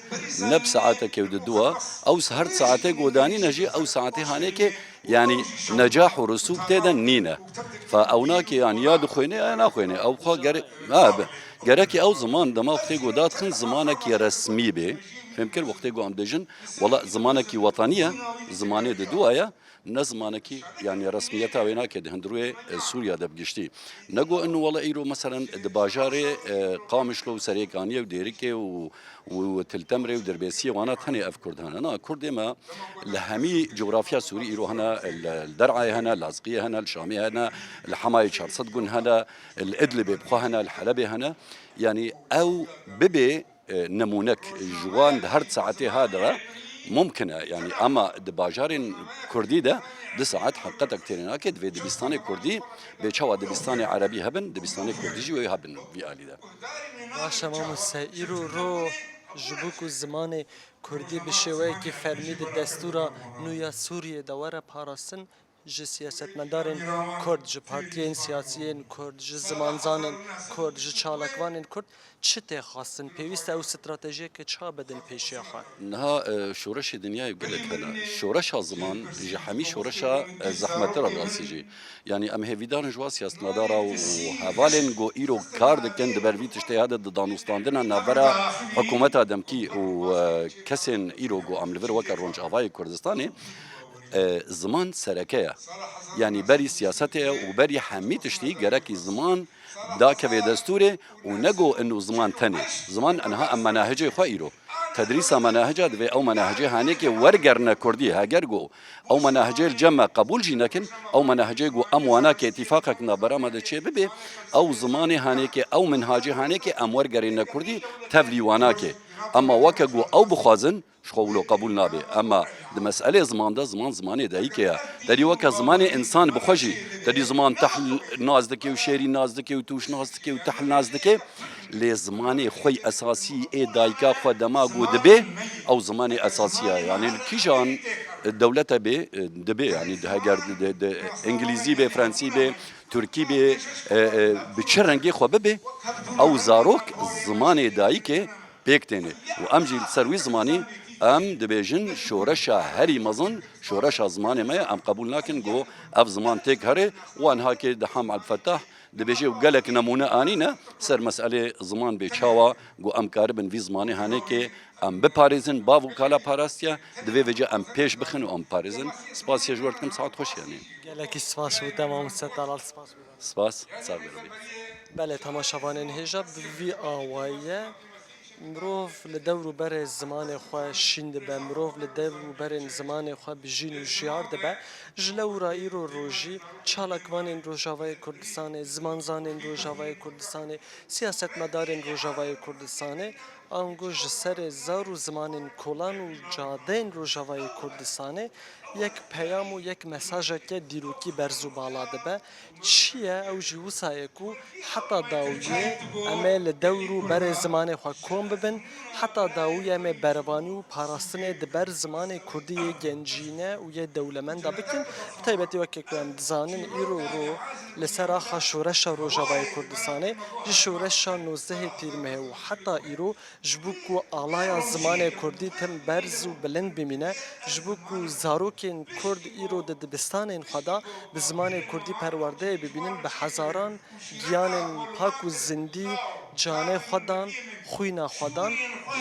ne bi saetekê û di dua. Ew her saetê godanî ne jî ew saetê hanêkê, yanî necah û risûk tê de nîne. Fe ew nake, yanî ya dixwêne ya naxwêne. Ew xwe gere-, ha, be-, gerekê ew ziman dema wextê goda dixin zimanekî resmî bê. Fêm kir, wextê ku em dibêjin, wela zimanekî wetanî ye, zimanê di dua ye. Ne zimanekî, yanî resmiyeta wê nake di hundirûyê, e, Sûriya de bi giştî. Ne got inu wela îro meselen di bajarê, e, Qamişlo û Serêkaniyê û Dêrikê û, û Til Temrê û Dirbêsiyê wana tenê ev Kurd hene. Na, Kurdê me li hemî cografya Sûrî îro hene, li, li Der'ayê hene, li Lazqiyê hene, li Şamê hene, li Hemayê çar sed Gun hene, li Idlibê bi xwe hene, li Helebê hene. Yanî ew bibê e, nemûnek ji wan di her saetê ha de mumkin e. Yanî ama di bajarên kurdî de du saet heqetek têrê nake, divê dibistanê kurdî bê çawa dibistanê erebî hebin, dibistanê kurdî jî wê hebin vî alî de. Baş e mamoste, îro ro Ji bo ku zimanê kurdî bi şêweyekî fermî di destûra nû ya Sûriyê de were parastin, ji siyasetmedarên kurd, ji partiyên siyasiyên kurd, ji zimanzanên kurd, ji çalakvanên kurd çi tê xwestin? Pêwîst e ew stratejiyeke çawa bidin pêşiya xwe? Niha, e, şoreşê dinyayê gelek hene. Şoreşa ziman ji hemî şoreşa, e, zehmettir e bi rastî jî. Yanî em hêvîdar in ji wan siyasetmedara û hevalên ku îro kar dikin di ber vî tiştê hede di danûstandina navbera hikûmeta demkî û, e, kesên îro ku em li vir weke Rojavayê Kurdistanê, e, ziman sereke ye. Yanî berî siyasetê ye û berî hemî tiştî gerekî ziman dakeve destûrê û ne ku ino ziman tenê. Ziman niha em menahicê xwe îro. Tedrîsa menahica divê ew menahicê hanêkê wergerine kurdî. Heger ku ew menahicê li cem me qebûl jî nekin, ew menahicê ku em wanakê îtîfaqek navbera me de çê bibê, ew zimanê hanêkê, ew minhacê hanêkê em wergerîne kurdî tevlî wanakê. Ema weke ku ew bixwazin, ji xwe wilo qebûl nabe. Ema di meselê ziman de, ziman zimanê dayikê ye. Te dî weke zimanê însan bi xwe jî, te dî ziman tehl nas dike û şêrîn nas dike û tûş nas dike û tehl nas dike. Lê zimanê xwe yî esasî ê dayika xwe dema ku dibe, ew zimanê esasî ye. Yanî li kîjan dewlete bê, dibe, yanî heger di, di, di, îngilîzî bê, frensî bê, tirkî bê, e, e, bi çi rengê xwe bibe, ew zarok zimanê dayikê pêk têne. Û em jî li ser wî zimanî em dibêjin şoreşa herî mezin, şoreşa zimanê me ye. Em qebûl nakin ku ev ziman têk here. Wan hakê Deham Ebdulfetah dibêje û gelek nemûne anîne ser meselê ziman bê çawa ku em karibin vî zimanê hanêkê em biparêzin, bav û kala parastiye, divê vêca em pêş bixin û em parêzin. Spasiya ji we dikim, saet xweş yanî. Gelekî spas bo te mamoste Talal, spas bo te. Spas, sax be Rebî. Belê, temaşevanên hêja, bi vî awayî ye. Mirov li dewr û berê zimanê xwe şîn dibe, mirov li dewr û berên zimanê xwe bijîn û jiyar dibe. Ji lewra îro rojî çalakvanên Rojavayê Kurdistanê, zimanzanên Rojavayê Kurdistanê, siyasetmedarên Rojavayê Kurdistanê, ango ji serê zar û zimanên kolan û cadeyên Rojavayê Kurdistanê yek peyam û yek mesajeke dîrokî berz û bala dibe. Çi ye? Ew jî wisa ye ku heta dawiyê em ê li dewr û berê zimanê xwe kom bibin, heta dawiyê em ê berevanî û parastinê di ber zimanê kurdî yê gencîne û yê dewlemenda bikin. Bi taybetî weke ku em dizanin îro ro li ser axa şoreşa Rojavayê Kurdistanê, ji şoreşa nozdehê Tîrmehê û heta îro, ji bo ku alaya zimanê kurdî tim berz û bilind bimîne, ji bo ku zarokên kurd îro di dibistanên xwe de bi zimanê kurdî perwerdeyê bibînin, bi hezaran giyanên pak û zindî canê xwe dan, xwîna xwe dan.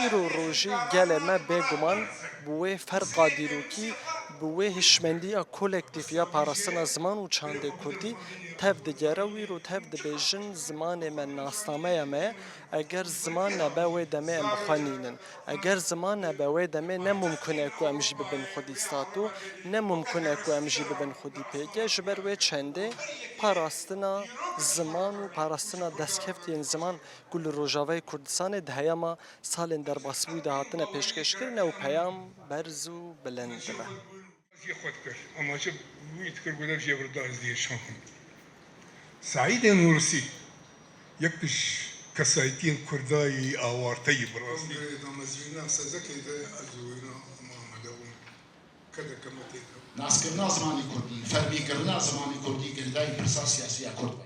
Îro rojî gelê me bêguman bi wê ferqa dîrokî, bi wê hişmendiya kolektîf ya parastina ziman û çandê kurdî tev digere û îro tev dibêjin, zimanê me nasnameya me ye. Eger ziman nebe, wê demê em bi xwe nînin. Eger ziman nebe, wê demê ne mumkun e ku em jî bibin xwedî stato, ne mumkun e ku em jî bibin xwedî pêke. Ji ber wê çendê parastina ziman û parastina destkeftiyên ziman ku li Rojavayê Kurdistanê di heyama salên derbasbûyî de hatine pêşkêşkirin, ew peyam berz û bilind dibe. Jê xwe dikir. Ema çi wî dikir, gote jê vir da ez diyê şan xwe. Seîdê Nûrsî, yek ji kesayetiyên Kurda yî awarte yî bi rastî. Kongreyê damezrîna Sezekê de ez û wîna Muhammed bûm. Kedeke me tê de. Naskirina zimanê kurdî, fermîkirina zimanê kurdî girêdayî pirsa siyasî ya kurd be.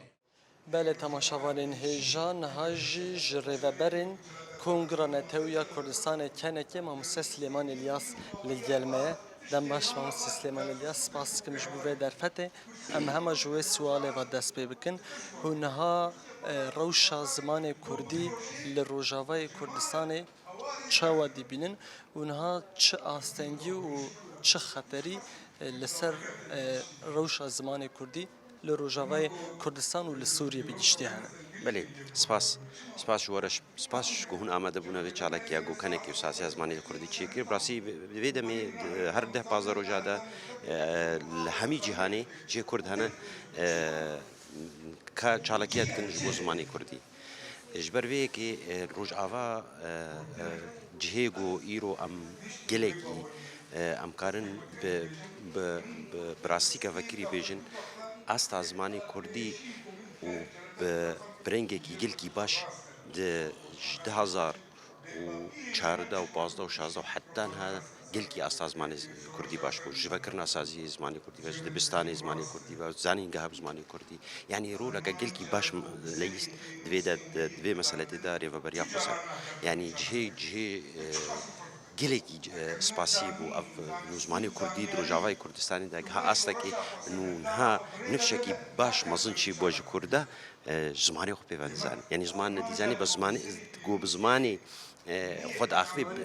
Belê, temaşevanên hêja, niha jî ji rêveberên Kongra Netewî ya Kurdistanê, kenekê, mamoste Silêman Îlyas li gel me ye. Dem baş, mamoste Silêman Îlyas, spas dikim ji bo vê derfetê. Em hema ji wê sualê ve dest pê bikin. Hûn niha, e, rewşa zimanê kurdî li Rojavayê Kurdistanê çawa dibînin û niha çi astengî û çi xeterî, e, li ser, e, rewşa zimanê kurdî li Rojavayê Kurdistan û li Sûriyê bi giştî hene? Belê, spas. Spas ji we re, spas ji ku hûn amade bûne vê çalakiya ku kenekê û sasiya zimanê li kurdî çêkir. Bi rastî, bi, bi vê demê, e, her deh pazdeh roja de, e, li hemî cîhanê cihê kurd hene, e, ka çalakiya dikin ji bo zimanê kurdî. Ji ber vê yekê, e, Rojava, e, e, cihê ku îro em gelekî, e, em karin bi, bi, bi, bi rastî kevekirî bêjin, asta zimanê kurdî û bi, bi rengekî gelkî baş di, ji du hazar û çardeh û pazdeh û şazdeh û heta niha gelkî asta zimanê kurdî baş bû. Ji vekirina saziyê zimanê kurdî ve, ji dibistanê zimanê kurdî ve, zanîngeha bi zimanê kurdî. Yanî roleke gelkî baş m-, leyîst di vê de, di, di vê meseletê de Rêveberiya Xweser. Yanî cihê, cihê, e, gelekî, e, spasî bû ev, e, zimanê kurdî di Rojavayê Kurdistanê de giha astekê nû niha nifşekî baş mezin çêbû ji kurda, e, ji zimanê xwe pê ve dizanî. Yanî ziman nedîzanî, bi zimanê, ku bi zimanê, e, xwe diaxivê bi,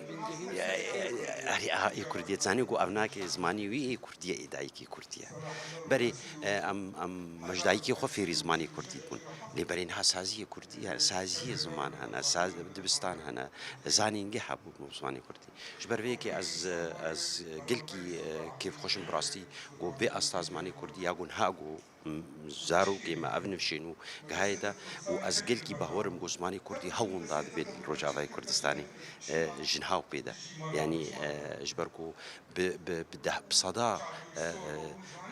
e, e, e, ê kurdiyê dizanî ku ev nake zimanê wî ê kurdiyê, ê dayikê kurdiyê. Berê, e, em, em, me ji dayikê xwe fêrî zimanê kurdî bûn. Lê berê niha saziyê kurdî hene, saziyê ziman hene, saz-, dibistan hene, zanîngeh hebû bi zimanê kurdî. Ji ber vê yekê ez, ez gelkî, e, kêfxweş im bi rastî ku vê asta zimanê kurdî ya ku niha ku m-, zarokê me ev nifşên û gihayê de û ez gelkî bawer im ku zimanê kurdî hewinda dibe di Rojavayê Kurdistanê, e, ji niha û pê de. Yanî, e, ji ber ku bi, bi, bi deh, bi seda, e, e,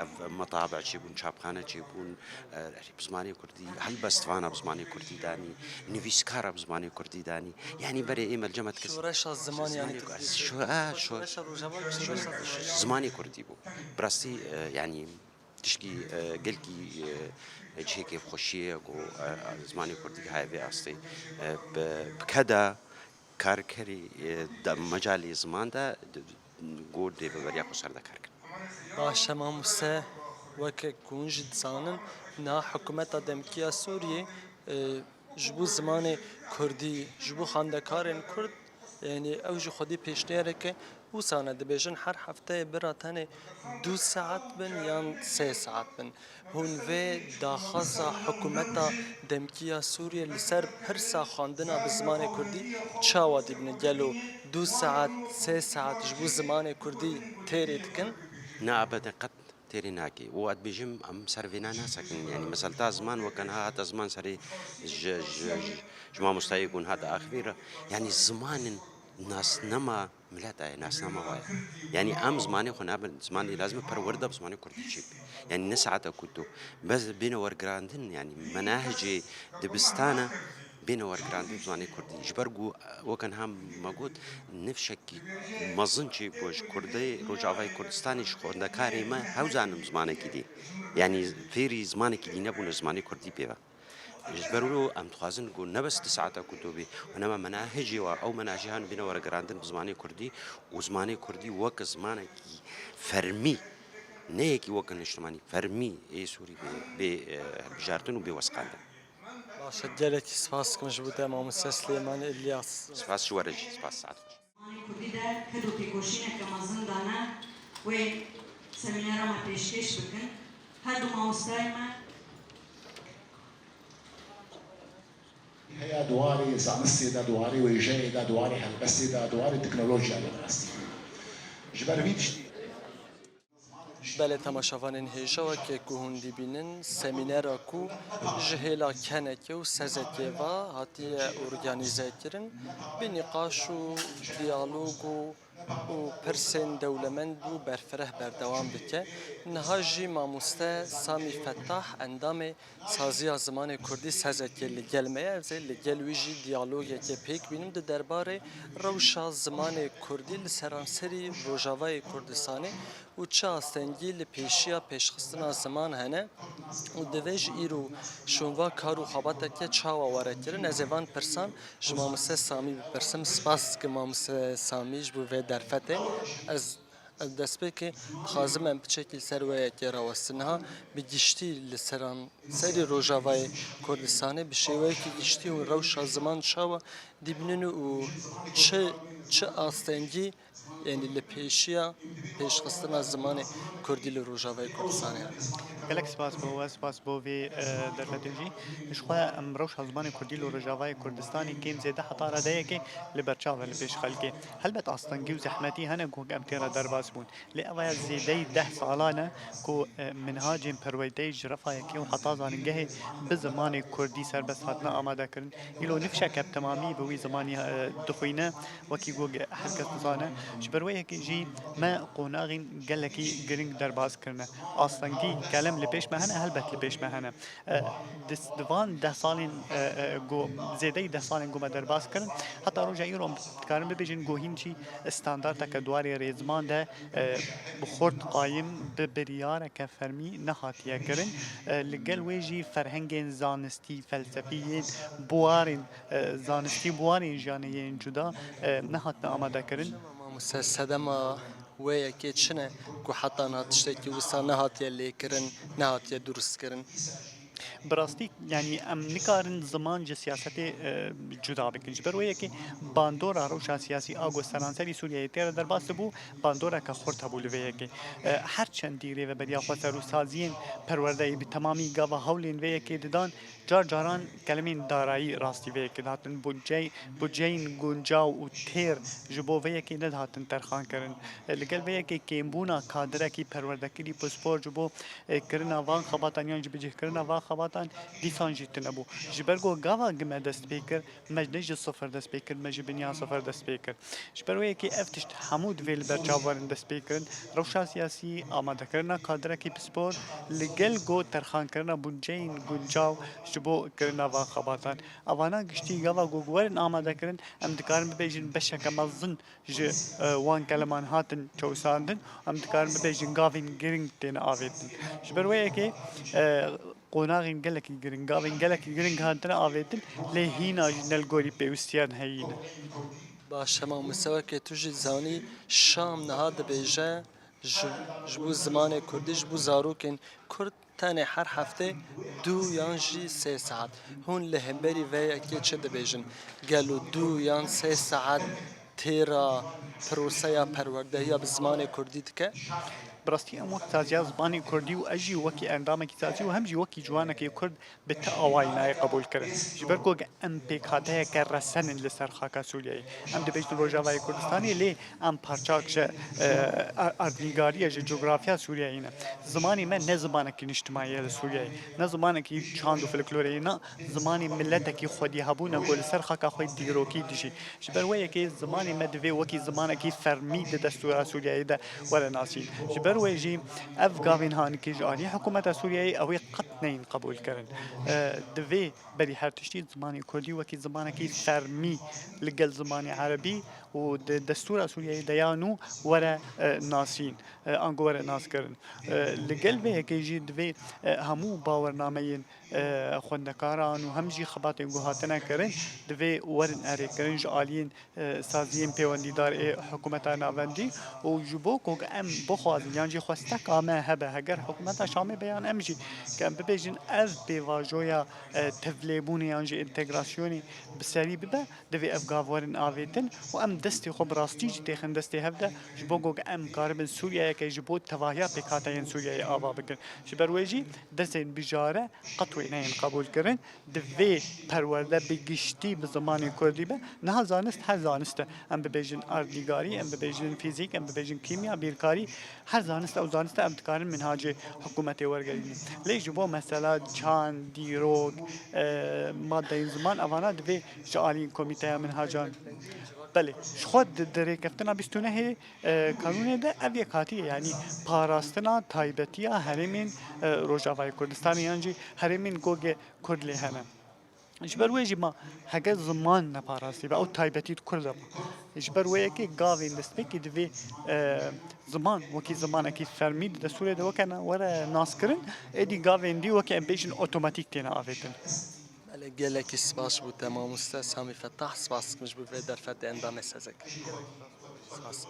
ev metabe çêbûn, çapxane çêbûn, e, bi zimanê kurdî, helbestvana bi zimanê kurdî danî, nivîskara bi zimanê kurdî danî. Yanî berê ê melcemet kes. Şoreşa ziman yanî Zimanê Tirkî. Şo-, ha, şo-, Şoreşa Rojava, şoreşa ziman. Zimanê kurdî bû. Bi rastî, e, yanî tişkî, e, gelkî, e, cihê kêfxweşiyê ye ku, e, e, zimanê kurdî heye vê astê. E, bi, bi keda karkerî, e, de mecalê ziman de, d-, d-, gor Rêveberiya Xweser de kar kir. Baş e mamoste, weke ku hûn jî dizanin, niha hikûmeta demkî ya Sûriyê, e, ji bo zimanê kurdî, ji bo xwendekarên kurd, yanî ew jî xwedî pêşniyareke wisa ne. Dibêjin her hefteyê bira tenê du saet bin yan sê saet bin. Hûn vê daxwaza hikûmeta demkî ya Sûriyê li ser pirsa xwendina bi zimanê kurdî çawa dîbînin? Gelo du saet, sê saet ji bo zimanê kurdî têrê dikin? Na, ebeden qet têrê nake. Û ez dibêjim, em ser vêna nasekin. Yanî meseleta ziman weke niha hate ziman serê ji, ji, ji, ji mamostayê ku niha diaxivî re. Yanî zimanin nasnama mileta ye, nasnama wa ye. Yanî em zimanê xwe nabin, zimanê lazim e perwerde bi zimanê kurdî çêbe. Yanî ne saeta ku tu bes bêne wergirandin, yanî menahicê dibistana bêne wergirandin bi zimanê kurdî. Ji ber ku, weke niha me got, nifşekî mezin çêbû ji kurdê Rojavayê Kurdistanê, ji xwendekarê me hew zanin zimanekî dî. Yanî fêrî zimanekî dî nebûne, zimanê kurdî pê ve. Ji ber wilo em dixwazin ku ne bes di saeta ku tu bî, û nema menahicê wa, ew menahicê han bîne wergirandin bi zimanê kurdî û zimanê kurdî wek zimanekî fermî, ne yekî wek niştimanî, fermî ê Sûrî bê, bê, e, hilbijartin û bê wesqandin. Baş e, gelekî spas dikim ji bo te mamoste Silêman Îlyas. Spas ji we re jî, spas, saet xweş. Zimanê kurdî de kedo têkoşîneke mezin dane wê semînera me pêşkêş bikin. Her du mamosteyê me Heya di warê zanistê de, di warê wêjeyê de, di warê helbestê de, di warê teknolojiyayê de rastî. Ji ber vî tiştî. Belê temaşevanên hêja, weke ku hûn dibînin, semînera ku ji hêla kenekê û sezekê ve hatiye organîzekirin, bi nîqaş û diyalog û û pirsên dewlemend û berfireh berdewam dike. Niha jî mamoste Samî Fettah, endamê Saziya Zimanê Kurdî sezekê li gel me ye. Ez ê li gel wî jî diyalogekê pêk bînim di derbarê rewşa zimanê kurdî li seranserî Rojavayê Kurdistanê û çi astengî li pêşiya pêşxistina ziman hene û divê ji îro şûnva kar û xebateke çawa were kirin. Ez ê van pirsan ji mamoste Samî bipirsim. Spas dikim mamoste Samî ji bo vê derfetê. Ez, ez destpêkê dixwazim em piçekî li ser wê yekê rawestin. Niha bi giştî li seran serî Rojavayê Kurdistanê bi şêweyekî giştî û rewşa ziman çawa dibînin û çi, çi astengî, yanî li pêşiya pêşxistina zimanê kurdî li Rojavayê Kurdistanê hene. Gelek spas bo we, spas bo vê, e, derfetê jî. Ji xwe em rewşa zimanê kurdî li Rojavayê Kurdistanê kêm zêde heta radeyekê li ber çav e li pêş xelkê. Helbet astengî û zehmetî hene ku em tê re derbas bûn. Lê ev ya zêdeyî deh salan e ku, e, minhacên perwerdeyê ji refayekê û heta zanîngehê bi zimanê kurdî serbest hatine amadekirin. Îro nifşeke bi temamî bi wî zimanî, e, dixwîne, wekî ku her kes dizane. Ji Ber wê yekê jî me qonaxên gelekî giring derbas kirine. Astengî kelem li pêş me hene, helbet li pêş me hene. E, di, di van deh salên, e, e, ku, zêdeyî deh salên ku me derbas kirin, heta roja îro em dikarin bibêjin ku hîn jî standarteke di warê rêziman de, e, bi xurt qayim, bi biryareke fermî nehatiye kirin. E, li gel wê jî ferhengên zanistî, felsefî yên buwarên, e, zanistî, buwarên jiyanê yên cuda, e, nehatine amadekirin. Mamoste, sedema wê yekê çi ne ku heta niha tiştekî wisa nehatiye lêkirin, nehatiye durustkirin? Bi rastî, yanî em nikarin ziman ji siyasetê, e, cuda bikin. Ji ber wê yekê bandora rewşa siyasî a ku seranserî Sûriyeyê tê re derbas dibû, bandoreke xurt hebû li vê yekê. E, her çendî rêveberiya xweserûsaziyên perwerdeyê bi temamî gava hewlên vê yekê didan, car caran kelimên darayî rastî vê yekê dihatin. Budcey-, budceyên guncaw û têr ji bo vê yekê nedihatin terxankirin. E, li gel vê yekê kêmbûna kadirekî perwerdekirî pispor ji bo, e, kirina van xebatan yan jî bicihkirina van xebatan dîsan jî tune bû. Ji ber ku gava ku me dest pê kir, me ne ji sifir dest pê kir, me ji binya sifir dest pê kir. Ji ber wê yekê ev tişt hemû divê li ber çav werin dest pê kirin. Rewşa siyasî, amadekirina kadirekî pispor, li gel ku terxankirina budceyên guncaw ji bo kirina van xebatan. Evana giştî gava ku werin amadekirin, em dikarin bibêjin beşeke mezin ji, e, wan keleman hatin çewsandin, em dikarin bibêjin gavên giring têne avêtin. Ji ber wê yekê, e, qonaxên gelekî giring, gavên gelekî giring hatine avêtin, lê hîna jî ne li gorî pêwistiyan heyî ne. Baş e, mamoste, weke tu jî zanî, Şam niha dibêje, ji, ji bo zimanê kurdî, ji bo zarokên kurd tenê her heftê du yan jî sê saet. Hûn li hemberî vê yekê çi dibêjin? Gelo du yan sê saet têra proseya perwerdehiya bi zimanê kurdî dike? Bi rastî em wek saziya zimanê kurdî û ez jî wekî endamekî sazî û hem jî wekî ciwanekî kurd bi ti awayî nayê qebûlkirin. Ji ber ku em pêkhateyeke resen in li ser xaka Sûriyeyê. Em dibêjin Rojavayê Kurdistanê, lê em parçak ji, e, erdnîgariya, ji cografya Sûriyeyê ne. Zimanê me ne zimanekî niştimanî ye li Sûriyeyê, ne zimanekî çand û folklorê ye, ne zimanê miletekî xwedî hebûn e ku li ser xaka xwe dîrokî dijî. Ji ber wê yekê zimanê me divê wekî zimanekî fermî di destûra Sûriyeyê de were nasîn. Ji ber wê jî ev gavên hanikê ji alî hikûmeta Sûriyeyê ew ê qet neyên qebûlkirin. E, divê berî her tiştî zimanê kurdî wekî zimanekî fermî li gel zimanê erebî û di destûra Sûriyeyê de ya nû were, e, nasîn, e, ango were naskirin. E, li gel vê yekê jî divê, e, hemû bawernameyên, e, xwendekaran û hem jî xebatên ku hatine kirin, divê werin erêkirin ji aliyên, e, saziyên pêwendîdar ê hikûmeta navendî û ji bo ku em bixwazin yan jî xwesteka me hebe, heger hikûmeta Şamê be yan em jî, ke em bibêjin ev pêvajoya, e, tevlêbûnê yan jî întegrasyonê bi serî bibe, divê ev gav werin avêtin û em destê xwe bi rastî jî têxin destê hev de, ji bo ku em karibin Sûriyeyeke ji bo tevahiya pêkhateyên Sûriyeyê ava bikin. Ji ber wê jî destên bijare qet wê neyên qebûlkirin. Divê perwerde bi giştî bi zimanê kurdî be. Niha zanist her zanist e. Em bibêjin erdnîgarî, em bibêjin fîzîk, em bibêjin kîmya, bîrkarî. Her zanist ew zanist e, em dikarin minhacê hikûmetê wergerînin. Lê ji bo mesela çand, dîrok, e, madeyên ziman, evana divê ji aliyên komîteya minhacan. Belê, ji xwe di, di rêkeftina bîst û nehê, e, kanûnê de ev yek hatiye, yanî parastina taybetiya herêmên, e, Rojavayê Kurdistanê yan jî herêmên ku ge kurd lê hene. Ji ber wê jî ma heke ziman neparastî be, ew taybetî di kur de ma. Ji ber wê yekê gavên destpêkê divê, e, ziman wekî zimanekî fermî di destûrê de weke na-, were naskirin, êdî gavên dî weke em bêjin otomatîk têne avêtin. Belê, gelekî spas ji bo te mamoste Samî Fetah, spas dikim ji bo vê derfetê endamê sezek. Spas.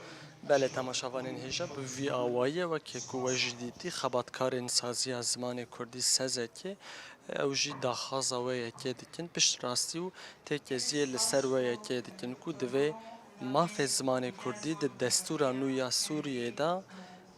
Belê, temaşevanên hêja, bi vî awayî ye, weke ku we jî dîtî, xebatkarên saziya zimanê kurdî sezekê, ew jî daxwaza wê yekê dikin, piştrastî û têkeziyê li ser wê yekê dikin ku divê mafê zimanê kurdî di destûra nû ya Sûriyê de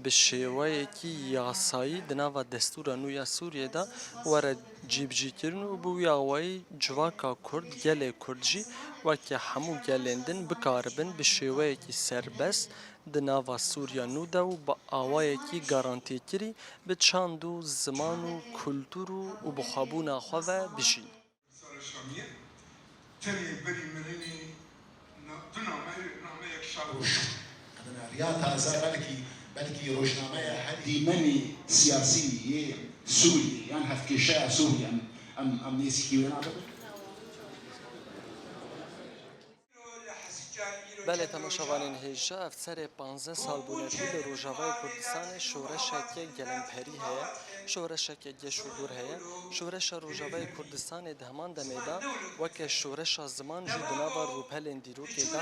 bi şêweyekî yasayî di nava destûra nû ya Sûriyê de were cîbicîkirin û bi wî awayî civaka kurd, gelê kurd jî weke hemû gelên din bikaribin bi şêweyekî serbest di nava Sûriya nû de û bi awayekî garantîkirî bi çand û ziman û kultur û, û bixwebûna xwe ve bijîn. Sara Şamiyê, tenê berî mirinê na-, du name, nameyek şa û şa. Riya taze belkî, belkî rojnameya herî dîmenî siyasî yê Sûriyê yan hevkêşeya Sûriyê em, em, em nêzîkî wê nabin. Belê temaşevanên hêja, ev serê panzdeh sal bûne ku li Rojavayê Kurdistanê şoreşeke gelemperî heye. Şoreşeke geş û dor heye. Şoreşa Rojavayê Kurdistanê di heman demê de weke şoreşa ziman jî di nava rûpelên dîrokê de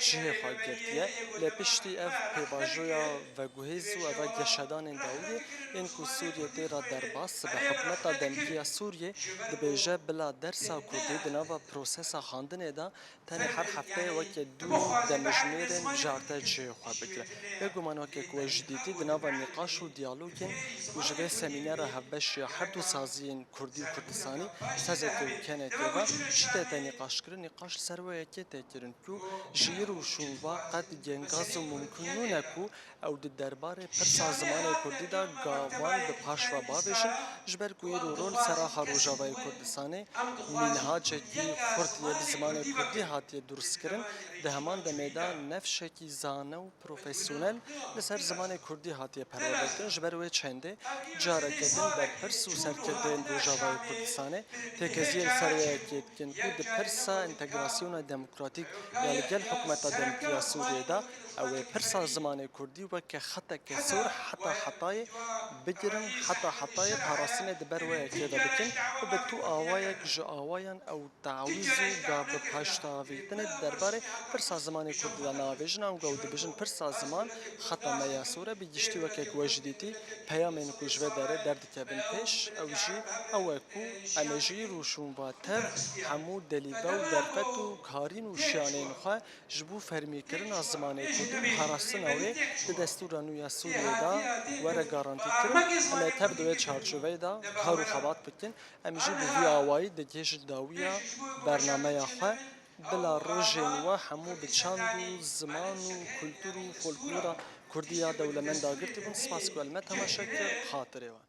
cihê xwe girtiye. Lê piştî ev pêvajoya veguhêz û eva geşedanên dawiyê ên ku Sûriye tê re derbas dibe, hikûmeta demkî ya Sûriyê dibêje bila dersa kurdî di nava prosesa xwendinê de tenê her hefteyê weke du demjimêrên bijarte cihê xwe bigire. Bêguman weke ku we jî dîtî di nava nîqaş û diyalogên ku ji vê semînera hevbeş ya her du saziyên kurdî û kurdistanî, sezekê û kenekê ve, çi tête nîqaşkirin, nîqaş li ser wê yekê tê kirin ku ji îro û şûnva qet gengaz û mumkin nûne ku ew di derbarê pirsa zimanê kurdî de gavan bi paş ve bavêjin, ji ber ku îro rol ser axa Rojavayê Kurdistanê mînhacekî xurt yê bi zimanê kurdî hatiye durustkirin, di heman demê de nefşekî zane û profesyonel li ser zimanê kurdî hatiye perwerdekirin. Ji ber wê çendê careke din berpirs û serkirdeyên Rojavayê Kurdistanê têkeziyê li ser wê yekê dikin ku di pirsa entegrasyona demokratîk ya li gel hikûmeta demkî ya Sûriyê de ew ê pirsa zimanê kurdî weke xeteke sor heta hetayê bigirin, heta hetayê parastinê di ber wê yekê de bikin û bi tu awayek ji awayan ew tawîz û gav bi paştavîtinê di derbarê pirsa zimanê kurdî de navêjin. Ango ew dibêjin pirsa ziman xeta me ya sor e. Bi giştî weke ku we jî dîtî peyamên ku ji vê derê derdikevin pêş, ew jî ew e ku em ê ji îro û şûnva tev hemû delîve û derfet û karîn û şiyanên xwe ji bo fermîkirina zimanê kurdî û parastina wê di destûra nû ya Sûriyê de were garantîkirin. Em ê tev di wê çarçoveyê de kar û xebat bikin. Em jî bi vî awayî di gihê ji dawiya bernameya xwe, bila rojên we hemû bi çand û ziman û kultur û folklora kurdî ya dewlemend dagirtî bin. Spas ku li me temaşe kir, xatirê we.